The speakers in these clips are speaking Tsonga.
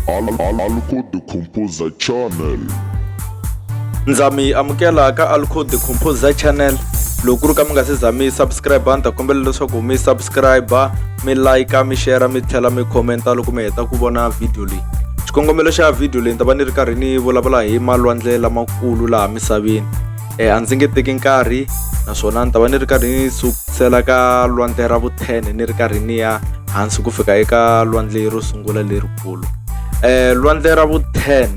Alco the Composer Channel. Ndza mi amukela ka Alco the Composer Channel. Loko ku ri ka mi nga se za mi subscribe ni ta kombela leswaku mi subscribe, mi like, mi share, mi tlhela mi commenta loko mi heta ku vona video leyi. Xikongomelo xa video leyi ni ta va ni ri karhi ni vulavula hi malwandle lamakulu laha misaveni. A ndzi nge teki nkarhi naswona ni ta va ni ri karhi ni sukusela ka lwandle ra vu 10 ni ri karhi ni ya hansi ku fika eka lwandle ro sungula lerikulu. Lwandle ra vu 10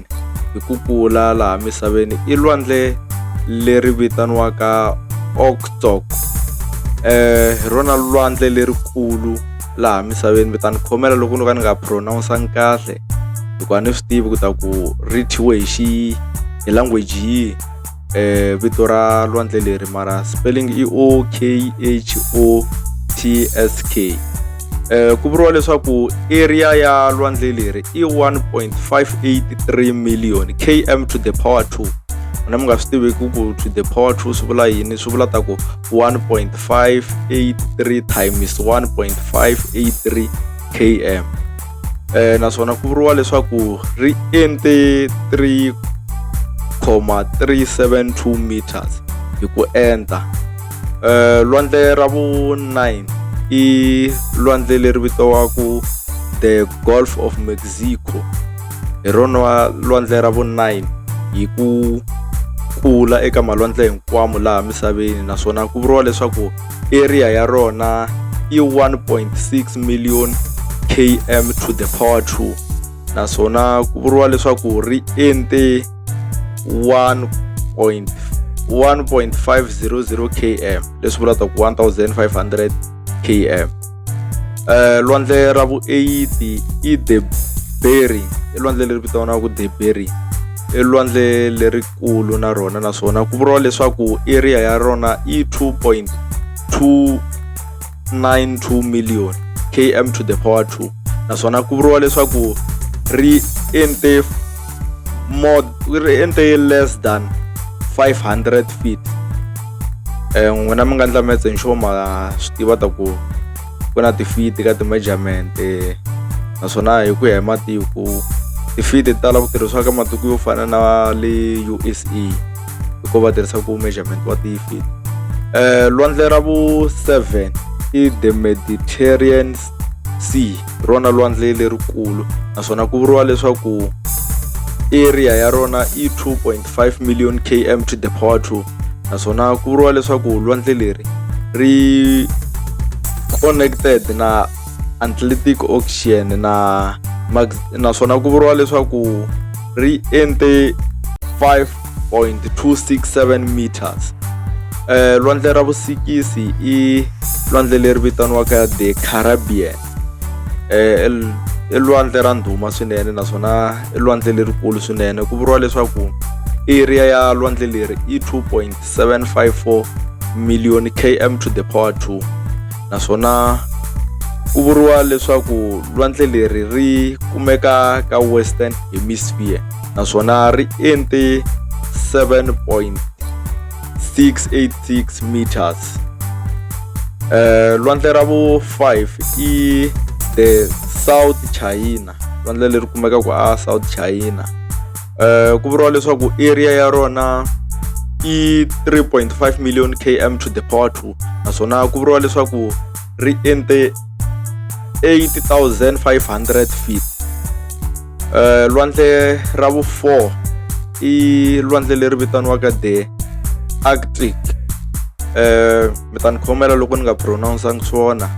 hi ku kula laha misaveni i lwandle leri vitaniwaka Okhotsk. Hi rona lwandle lerikulu laha misaveni mi ta ni khomela loko no ka ni nga pronounce-angi kahle hikuva a ni swi tivi ku ta ku ri thyiwe hi xi hi language yihi. Vito ra lwandle leri mara spelling i O K H O T S K. Ku vuriwa leswaku area ya lwandle leri i 1.583 million km to the power 2. N'wina mi nga swi tiviki ku to the power 2 swi vula yini, swi vula ta ku 1.583 times 1.583 km. Naswona ku vuriwa leswaku ri ente 3,372 meters hi ku enta. Lwandle ra vu 9 i lwandle leri vitiwaka the Gulf of Mexico. Hi rona lwandle ra vu 9 hi ku kula eka malwandle hinkwawo laha misaveni naswona ku vuriwa leswaku area ya rona i 1.6 million km to the power 2 naswona ku vuriwa leswaku ri ente 1.500 km leswi vulaka ku 1500 km. Lwandle ra vu 8 i the Bering, i lwandle leri vitaniwaka the Bering, i lwandle lerikulu na rona naswona ku vuriwa leswaku area ya rona i 2.292 million km to the power 2 naswona ku vuriwa leswaku ri ente more ri ente less than 500 feet. N'wina mi nga endla metse ni sure ma swi tiva ta ku ku na ti-feet ka ti-measurement naswona hi ku ya hi matiko ti-feet ti tala ku tirhisiwa ka matiko yo fana na le USA hi ko va tirhisaka measurement wa ti-feet. Lwandle ra vu 7 i the Mediterranean Sea, rona lwandle lerikulu naswona ku vuriwa leswaku area ya rona i 2.5 million km to the power 2 naswona ku vuriwa leswaku lwandle leri ri connected na Atlantic Ocean na naswona ku vuriwa leswaku ri ente 5.267 meters. Lwandle ra vusikisi i lwandle leri vitaniwaka the Caribbean. I lwandle ra ndhuma swinene naswona i lwandle lerikulu swinene ku vuriwa leswaku area ya lwandle leri i 2.754 million km to the power 2 naswona ku vuriwa leswaku lwandle leri ri kumeka ka Western Hemisphere naswona ri ente 7.686 meters. Lwandle ra vu 5 i the South China, lwandle leri kumekaka a South China. Ku vuriwa leswaku area ya rona i 3.5 million km to the power 2 naswona ku vuriwa leswaku ri ente 8500 feet. Lwandle ra vu 4 i lwandle leri vitaniwaka the Arctic. Mi ta ni khomela loko ni nga pronounce-angi swona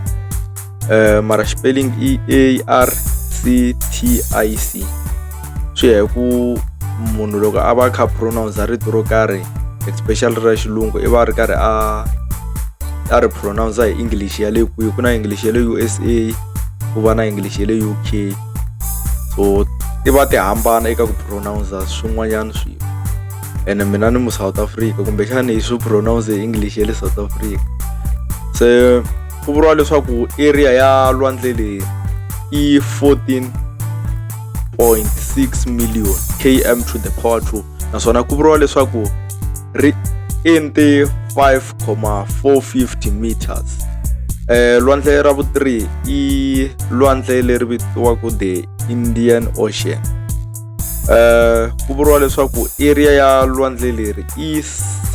mara spelling i A R C T I C. Swi ya hi ku munhu loko a va a kha a pronounce rito ro karhi especially ra xilungu i va a ri karhi a ri pronounce hi English ya le kwihi ku na English ya le USA ku va na English ya le UK so ti va ti hambana eka ku pronounce swin'wanyana swilo ene mina ni mu South Africa kumbexana hi swi pronounce hi English ya le South Africa se ku vuriwa leswaku area ya lwandle leri i 14.6 million km to the power 2 naswona ku vuriwa leswaku ri ente 5,450 meters. Lwandle ra vu 3 i lwandle leri vitiwaka the Indian Ocean. Ku vuriwa leswaku area ya lwandle leri i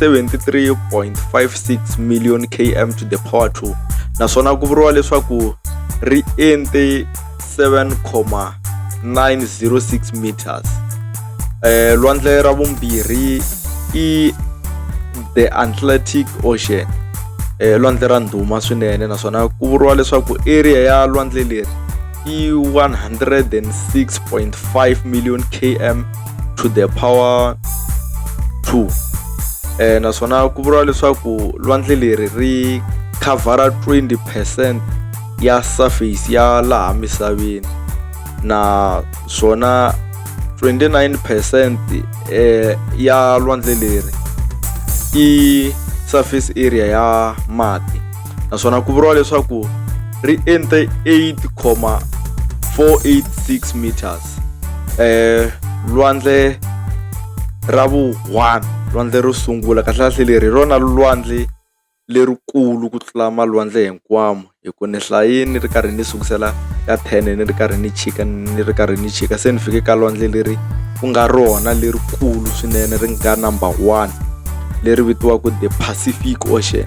73.56 million km to the power 2, naswona ku vuriwa leswaku ri ente 7,906 meters. Lwandle ra vumbirhi i the Atlantic Ocean, lwandle ra ndhuma swinene, naswona ku vuriwa leswaku area ya lwandle leri i 106.5 million km to the power 2, naswona ku vuriwa leswaku lwandle leri ri khavhara 20% ya surface ya laha misaveni, naswona 29% ya lwandle leri i surface area ya mati, naswona ku vuriwa leswaku ri ente 8,486 meters. Lwandle ra vu 1, lwandle ro sungula, kahlekahle leri hi rona lwandle lerikulu ku tlula malwandle hinkwamo, hi ku ni hlayini ni ri karhi ni sukusela ka 10, ni ri karhi ni chika, ni ri karhi ni chika, se ni fike ka lwandle leri ku nga rona lerikulu swinene, ri nga number 1, leri vitiwaka the Pacific Ocean,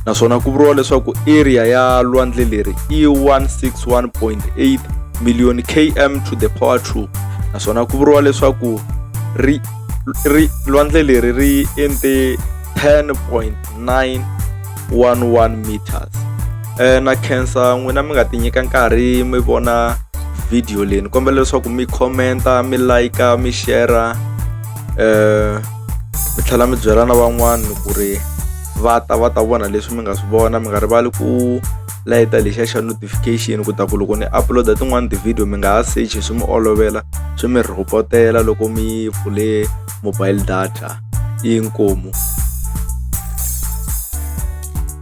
naswona ku vuriwa leswaku area ya lwandle leri i 161.8 million km to the power 2, naswona ku vuriwa leswaku ri ri lwandle leri ri ente 10.911 meters. Na khensa n'wina mi nga ti nyika nkarhi mi vona video leyi. Ni kombela leswaku mi commenta, mi like, mi share, mi tlhela mi byela na van'wana ku ri va ta va ta vona leswi mi nga swi vona. Mi nga rivali ku layita lexiya xa notification, ku ta ku loko ni upload-a tin'wani ti-video mi nga ha search, swi mi olovela, swi mi rhopotela loko mi pfule mobile data. Inkomu.